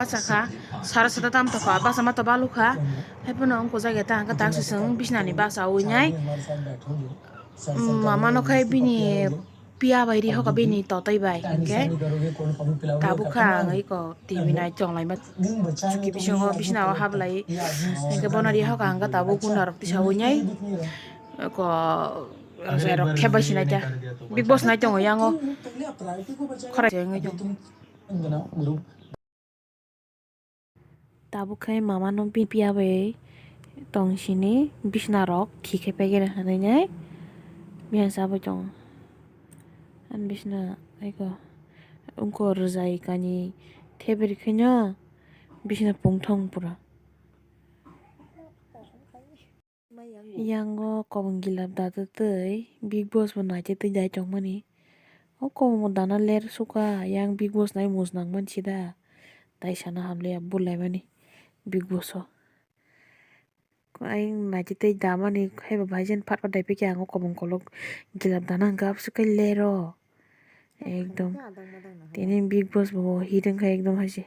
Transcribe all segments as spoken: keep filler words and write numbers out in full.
Basa kha, sara sata tam tokha, basa ma to balu kha. Hai phano wngkujak ya ta hwnkhe tak se chwng bisnani basa ui nai. Mama no khai bini piya bai ri hoka bini totoi bai hinkhe tabuk kha ang iko T V nai chonglai ma chuki bisingo bisna o hablai hinkhe bono ri hoka hwnkhe tabuk guna rok tisa ui nai. Ko rok khe bai sinai ta Big Boss nai tongo yango khorai se wngwi tongo. Tabuk khe mama no bini piya bai tong sini bisna rok khi khe pegena hinwi nai mia chabwi tongo. Ani bisna aiko wngkor rwjai kani thebri khe no bisna pungthong pura. Yango kobong gilap dada tei Big Boss bo naitwi twi dai tongmani. O kobongo dana ler suka yang Big Boss nai mujnang mansi da. Tai sana hamle ya bulaimani Big Boss o. Ayang naitwi twi damani haiba bhaijan phat phat dai phaikhe ang o kobong kolok gilap dana hwnkhe abose khe lero. Ekdom. Tini Big Boss bo hit wngkha ekdom haise.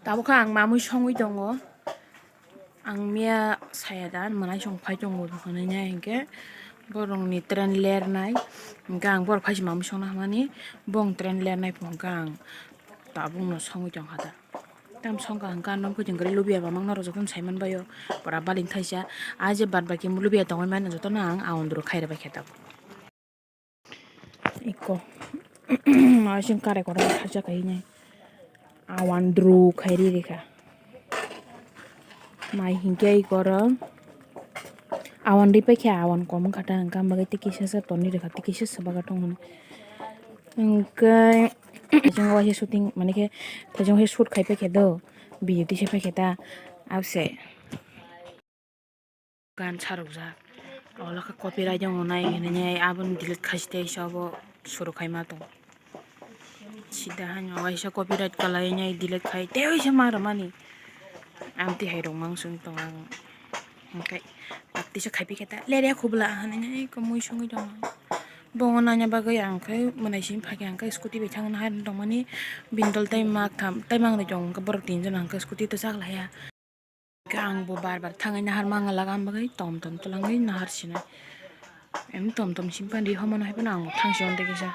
Tabuk khe ang mamui songwi tongo. Ang miya saya da, mwnai song phai tongo, hinwi hinkhe borokni train lernai, hinkhe ang borok phaisa mamui songna hamani, bong train lernai phunukhe ang tabukno songwi tongkha da. Tam songkha hwnkhe ano khe chwng kwrwi lubiya mamang norok jotono saiman baio, pura baling thaisa, a je bad baki lubiya tongwi mani jotono ang aondro khairwi baikha tabuk. Iko asing kare kotor kharcha khainai. Awan dru khairi rikha. Mai hinkhe iko oro awan ripai khe awan kom wngkha ta hwnkha bagwi tei kisa sa tonwi rikha tei kisa sa baga tongmani. Hinkhe thaichung waisa shooting mani khe thaichung waisa shoot khai paikhe do video tisa paikhe ta abse. Gan sarokjak. Ola khe copyright wngnai hinwi aboni delete khaisite obo suru khaima tong. Sida haino waisa copyright kalainai delete khai tei waisa ma rwmani. Amtwi hai rok mang sung tong ang. Hwnkhe taktisa khaipi khe ta lerya khubla hinwi khe mui sungwi tong. Bongo nanya bagwi ang khe mwnai simi phakhe ang khe scooty bai thangna hai tongmani bindol tei mak tham tei mangnwi tong borok tinjon ang khe scooty to chaklaiya. Khe ang bo bar bar thangwi nahar mangala gam bagwi tom tom twlangwi nahar sinai. Em tom tom simpani ri homano hai phano ang thangsi on tei kisa.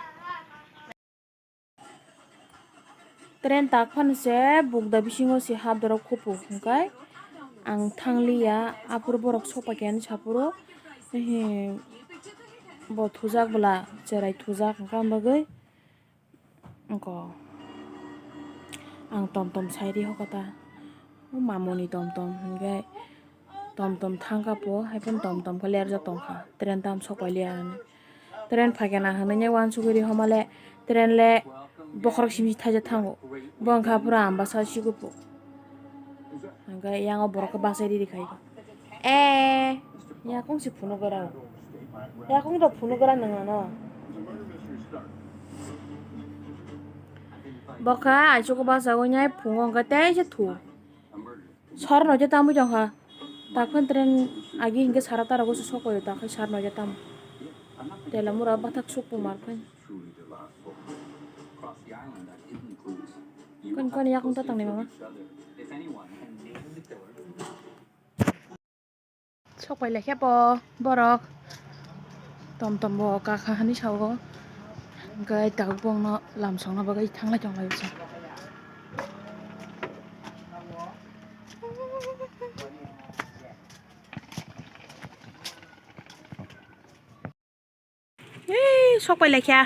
Train tak phano se bukda bisingo se hap dorok khupuk hwnkhe ang thangliya aphuru borok sopai khe ani saphuru bo thujak bwla cherai thujak hwnkhe ang bagwi. Wngkha. Ang tom tom sairi hokha ta. O mamoni tom tom hinkhe tom tom thangkha po, hai phano tom tom khe lerjak tongkha. Train tam sok pailiya hinwi. Train phaikhe na hinwi uansugwi ri homa le train le bokhorok simi thaijak thango. Bo wngkha phura Ambasa sigupo. Hinkhe yang o borok khe bachai riri khai. Eh, yakung se phunuk gra. Yakung to phunuk gra nang ano. Bokha aichugo bachagwi nai phungo hwnkhe teisa thu. Sar noja tamwi tongkha. Takhon train agi hinkhe sara tarago se sokoi takhai sar noja tam. Tela mura bathak sukpuma arkhai. Kon kon yakung ta tangnai mama. Sok pai laikhe bo borok. Tom tom bo kakha hinwi sao. Hwnkhe tabuk bongno lamsokna bagwi thanglai tonglai bwsa. Ei, sok pai laikha.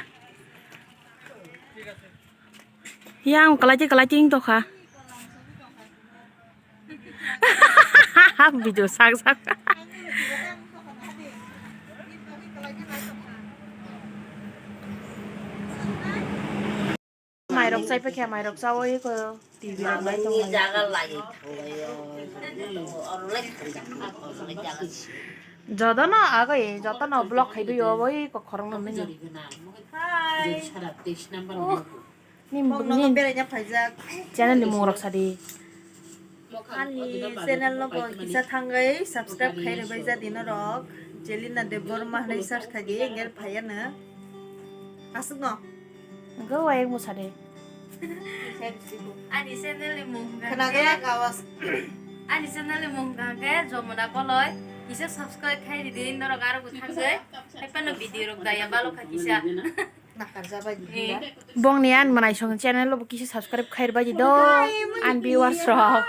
Yang kalai kalai ting tokha. Video sak sak. Mairok chai paikha, mairok chawi ko T V rok nai tong lai. Jotono agoi, jotono block khai dui o, boi ko khorang no mini. Hi. Nim, Bongno nim. Beraina phaijak. Channel ni mung rok sadi. Ani channel no bo kisa thangwi subscribe khai rwbai jadi norok. Jelina Debbarma hwnwi search khai di, engel phaiya no. Aswk no? Go wai mo sadi. Ani channel ni mung hwnkha Khwnaglak khe, awas. Ani channel ni mung hwnkha khe Jomuna Koloi. Kisa subscribe khai ridi, norok aro bo thangwi. Hai phano video rok daya balo kha kisa. Bongni ani mwnaisong channel bo kisa subscribe khairbai di do, ani viewers rok.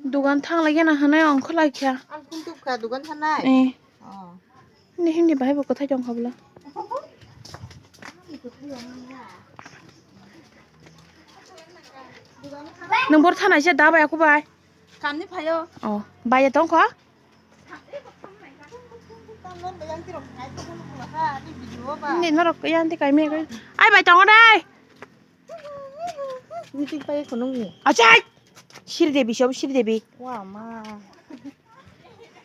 Dugan thang lai gana hwnwi ongkho lai kha. Ang phun tubkha dugan thanai. Eh. Oh. Hindi, hindi bahai bo kwthai tong kha bwla. Nwng bor thanai se da bai aku bai. Kamni phaio. Oh, bai tong kha. Ni norok yang ti kaimi. Ai bai tongo dai. Meeting pai khunung ni. Achai. Sri Devi, sob Sri Devi. Wa ma.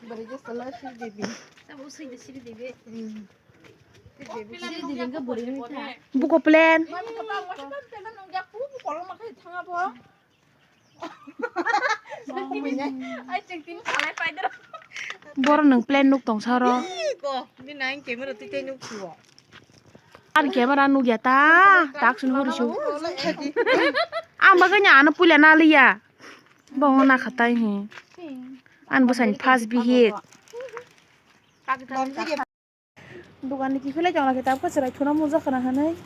Bari je sala Sri Devi. Sabo sui de Sri Devi. Hmm. Sri Devi. Sri Devi ga buri ni tha. Buko plan. Mami ko pa mo sa pa plan nang jak pu ko lo ma khai thanga bo. Ai, chwng tini khalai paidar. Boro nwng plan nuk tong saro. Ih, ko, bini ang camera twi tei nuk suo. Ani camera nuk ya ta, tak sun hori su. Ang baganya ano puila na liya. Bongo na khatai hi. An bwsani first bihik. Dugan ni kiphilai tong lakhe tabukhe chwrai thuna mujak khana hwnwi.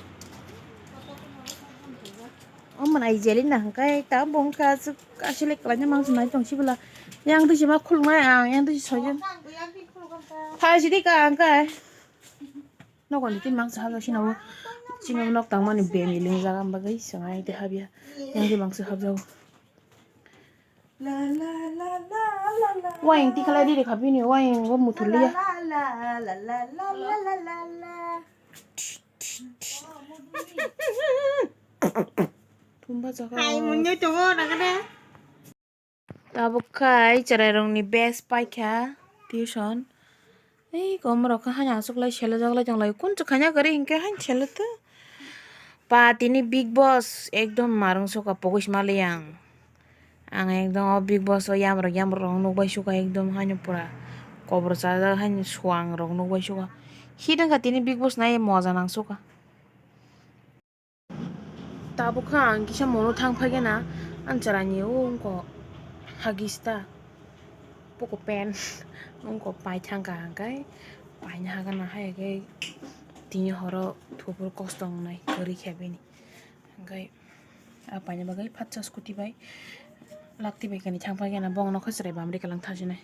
O mwnai jeli na hwnkhe ta bo wngkha aswk aswk le kwlaina mangsa nai tong sibwla. Yang twi sima khulumnai ang, yang twi soijon. Phai sidi ka ang kai. Nogo ni tin mangsa habjak sino bo. Chini nok tangmani bemi lingjak ang bagwi swngai tei habya. Yang twi mangsa habjago. Wayang tikhalai riri kha bini wayang o muthul liya. Thumba jaga. Tabuk khai chwrairokni best paikha tuition. Ei, komorok khe haino aswk lai selajaklai tonglaio. Kun chwkhaina kwrwi hinkhe haino selato. Pa tini Bigg Boss ekdom marwng sukha pogwi smalai ang. Ang ekdom o Bigg Boss o yamrok yamrok rok nukbai sukha ekdom haino pura kobor chajak haino suangrok nukbai sukha. Hit wngkha tini Bigg Boss nai moja nang sukha. Tabuk khe ang kisa mono thang phai gana, ang chwraini o wngkha hagis ta, poko pant wngkha pai thang kha, hwnkhe paina hagana hai khe tini horo thubur kosto wngnai kwrwi khe bini, hwnkhe a paina bagwi phatsa scooty bai. Lakti bai kani thang phai gana bongno khe chwrai bam rikha lang thang sinai.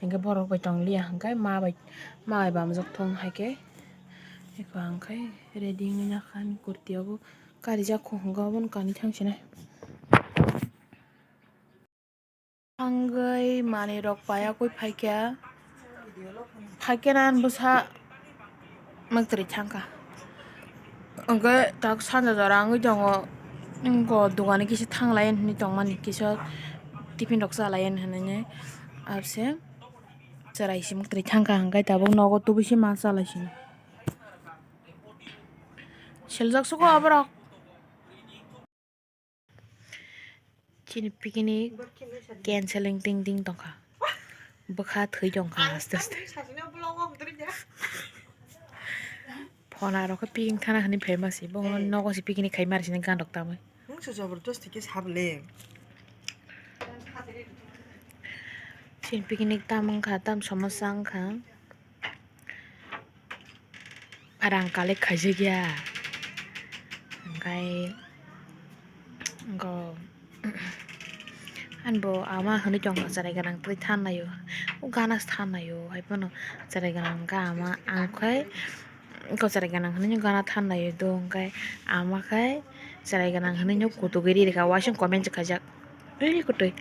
Hinkhe borok bai tong liya hinkhe ma bai, ma bai bamjok thung hai khe. Eko ang khai ready wngwi nakha ani kurti obo karijak kho hinkhe obono kani thang sinai. Thangwi manwi rok paiya kwi phaikha. Phaikhe na bwsa mwktwrwi thangkha. Hwnkhe tak sanja jora wngwi tongo. Wngkha dogani kisa thanglai hinwi tongmani kisa tiffin rok chalai hinwi abse chwrai se mwktwrwi thangkha hwnkhe tabuk nogo tubui se ma chalai sini. Seljak sugo aborok. Chini picnic canceling ting ting tongkha. Bwkha thwi tongkha aste aste. Phone aro khe picnic thana hwnwi phaima se. Bo nogo se picnic khai mari sini gan rok tamwi. Wngse jabardasti khe sabole. Chini picnic tam wngkha, tam somosa wngkha. Rang collect khaijakya. Hwnkhe go ani bo ama hwnwi tongkha chwrai gwnang twi thannaio. O gana se thannaio hai phano chwrai gwnang hwnkhe ama ang khai go chwrai gwnang hwnwi gana thannaio do hwnkhe ama khai chwrai gwnang hwnwi kutuk ri rikha uaising comment se khaijak. Ui kutui.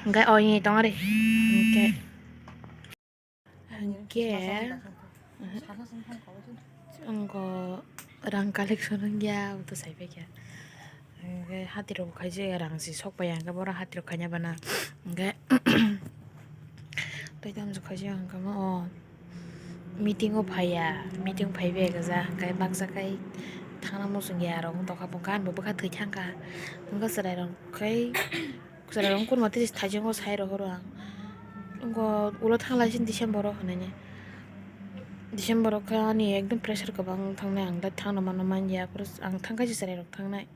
Hwnkhe oini tongari. Hwnkhe. Hwnkhe. Wngkha rang collection wngya, abo to sai paikha. Hwnkhe hatirok khaijak ya, rang si sok pai ya, hwnkhe bohrok hatirok khaina bana. Hwnkhe tei tamjok khaijak ya, hwnkhe mo o meeting o phaiya, meeting phai bai gwja, hwnkhe baksa khai thangna muchung ya, aro wng tongkha, bo gan bo bwkha thwi thangkha, wngkha chwrairok khai. Chwrairok wngkha tei thaichungo sai rohoro ang. Wngkha ulo thanglaising December o hinwi. December o khe ani ekdom pressure kwbang thangnai, ang da thangna mano manya, aphuru ang thangkha se chwrairok thangnai.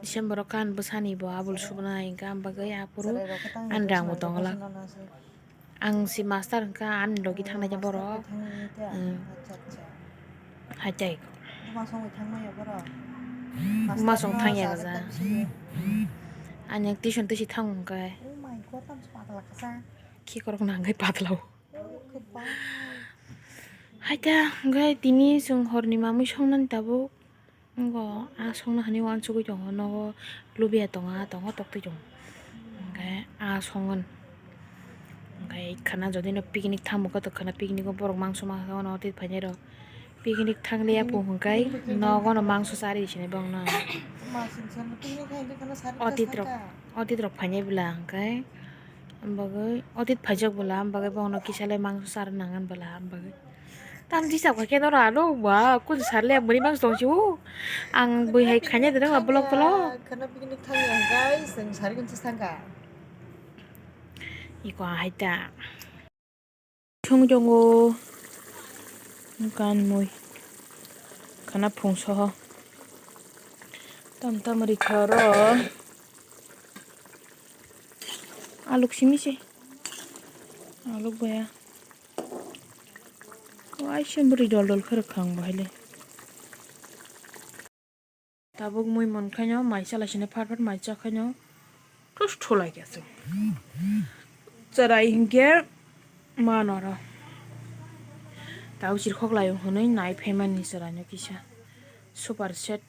December o khe ani bwsani bo abul subnai, hwnkhe ang bagwi aphuru ani rang bo tongla. Ang si master wngkha, ani logi thangnaija borok. Thangnaija. Hmm. Acha, acha. Haitai. Buma songwi thangmaya borok? Buma song thangya sajak gajak. Ani tuition twi si thang hwnkhe. Oh my God, tamo se patla kasa. Khikorok nangwi patla o. Oh, khipa. Haita hwnkhe tini chwng horni mamwi songnani tabuk. Wngkha, ah, songna hinwi uansugwi tongo, nogo lubiya tongo, ah, tongo, toktwi tongo. Hwnkhe, ah, songwon. Hwnkhe, khana jodi no picnic thangmukha, to khana picnic o borok mangso ma khe, ono otit phainairok. Picnic thangliya pung hwnkhe, nogo no mangso charwi sinai bongno. Otit rok, otit rok phainai bwla hwnkhe, am bagwi otit phaijak bwla, am bagwi bongno kisa le mangso charwi nang bwla, am bagwi. Tam jisa khe noro ano ba kun sarle muni mang tong chu. Ang bui hai khanya de ba blok blok. Khana picnic thang ya guys, ang sari kun thang ka. Iko hai ta. Thung jongo. Kan mui. Khana phung soho. Tam tam ri khoro. Aluk simi se. Aluk baya. Waisa bwrwi dol dol khe rwkha ang bo haile. Tabuk mui mon khaino mai chala sini phat phat mai cha khaino thus thulai khe chwng. Chwrai hinkhe ma noro. Tabuk chirkhok lai hwnwi nai phaimani chwraino kisa super set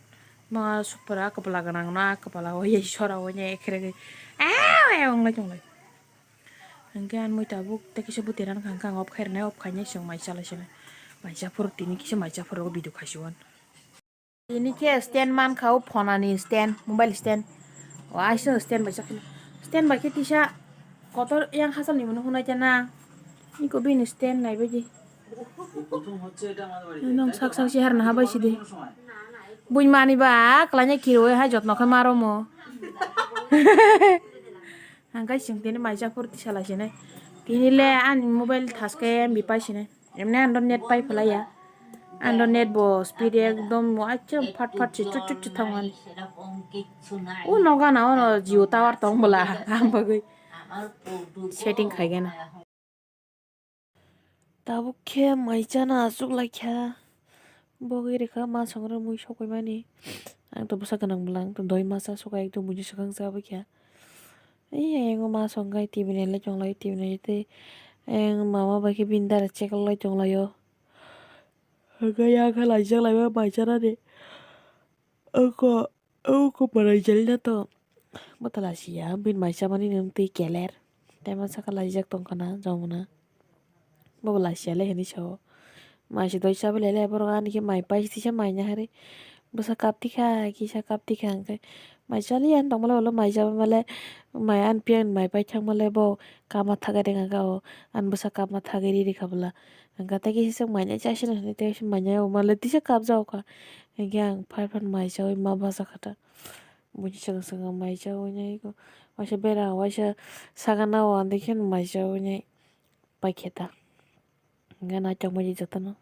ma super a kwpla gwnang no a kwpla o yai sora o yai khere khe a wnglai tonglai. Hwnkhe ani mui tabuk tei kisa bwtwi rani kha hwnkhe ang off khairwnai, off khainai chwng mai chalai sinai. Mai chaphuru tini kisa mai chaphuru video khaisio. Tini khe stand mankha o phonani stand, mobile stand. O aisa stand bai chakhwna. Stand bai khe tisa kotor yang hachal ni mano hunai jana. Iko bini stand nai baidi. Nong sak sak si harna habai sidi. Buin mani ba khlaina kiro hai jotno khe maromo. Hangkai sing tini maisa phurti sala sini. Tini le ani mobile thaske M B pai sini. Emne ando net pai phalai ya. Ando net bo speed ekdom mo acham phat phat se chut chut chut thangmani. O noga na ono Jio tower tong bwla ang bagwi setting khai gana. Tabuk khe mai chana achuk lai kha. Bogwi rwkha ma songrok mui sokoi mani. Ang to bwsa gwnang bwla, ang to doi masa sokai ekdom buini swkang chabai kha. Ei, ayang ma songkai T V nailai tonglai, T V naitwi ayang mama bai khe bini dara check lai tonglaio. Hwnkhe ya khe laijak laiba mai chanani. Oko, oko mwrai jali na to. Bo to lasiya, bini mai chamani nwng twi keler. Tei ma saka laijak tongkha na, jomona. Bo bo lasiya le hinwi sao. Mai se doi chabai lai le, borok ani khe mai pai tisa mai nahari. Bwsa kap tikha, kisa kap tikha hwnkhe. Mai chaliya tongmale ulo mai chabai male, mai ani piya mai pai thangmale bo kama thagai rwkha o. Ani bwsa kama thagai ri rwkha bwla. Hwnkhe tei kisa mai nai chasina hinwi tei mai nai o male tisa kap jao kha. Hwnkhe ang phar phar mai chaui ma bacha kha ta. Buini swkang swkang mai chaui nai ko. Waisa bera waisa sagana o andai kheno mai chaui nai paikhe ta. Hwnkhe naitok baidi jotono.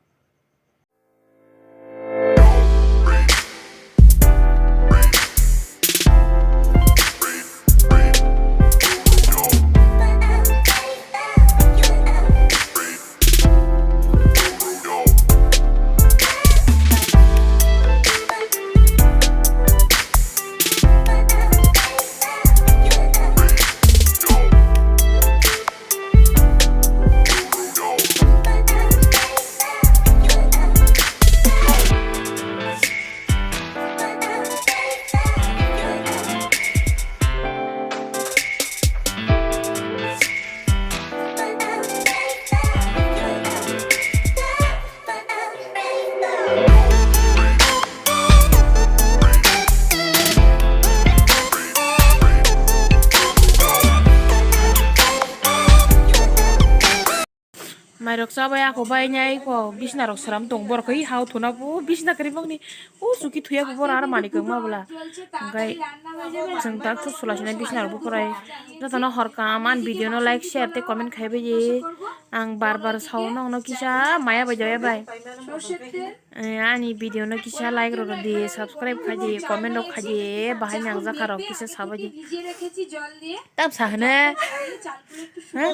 Mairok chabai ako bai nyai ko bisna rok sram tong borok khe hao thuna bo bisna kwrwi bokni o suki thuya bo bor aro mani kwma bwla. Hwnkhe chwng tak thuk sula sina bisna rok bo porai. Jotono hor kaham ani video no like, share tei comment khai bai di. Ang bar bar sao nokno kisa maya bai jaya bai. Eh, ani video no kisa like rok di, subscribe khai di, comment rok khai di, bahai nang jakha rok kisa sabai di. Tam sa hene. Hah?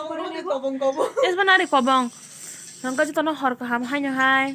Esba nari kobong. Hwnkhe jotono hor kaham haino hai.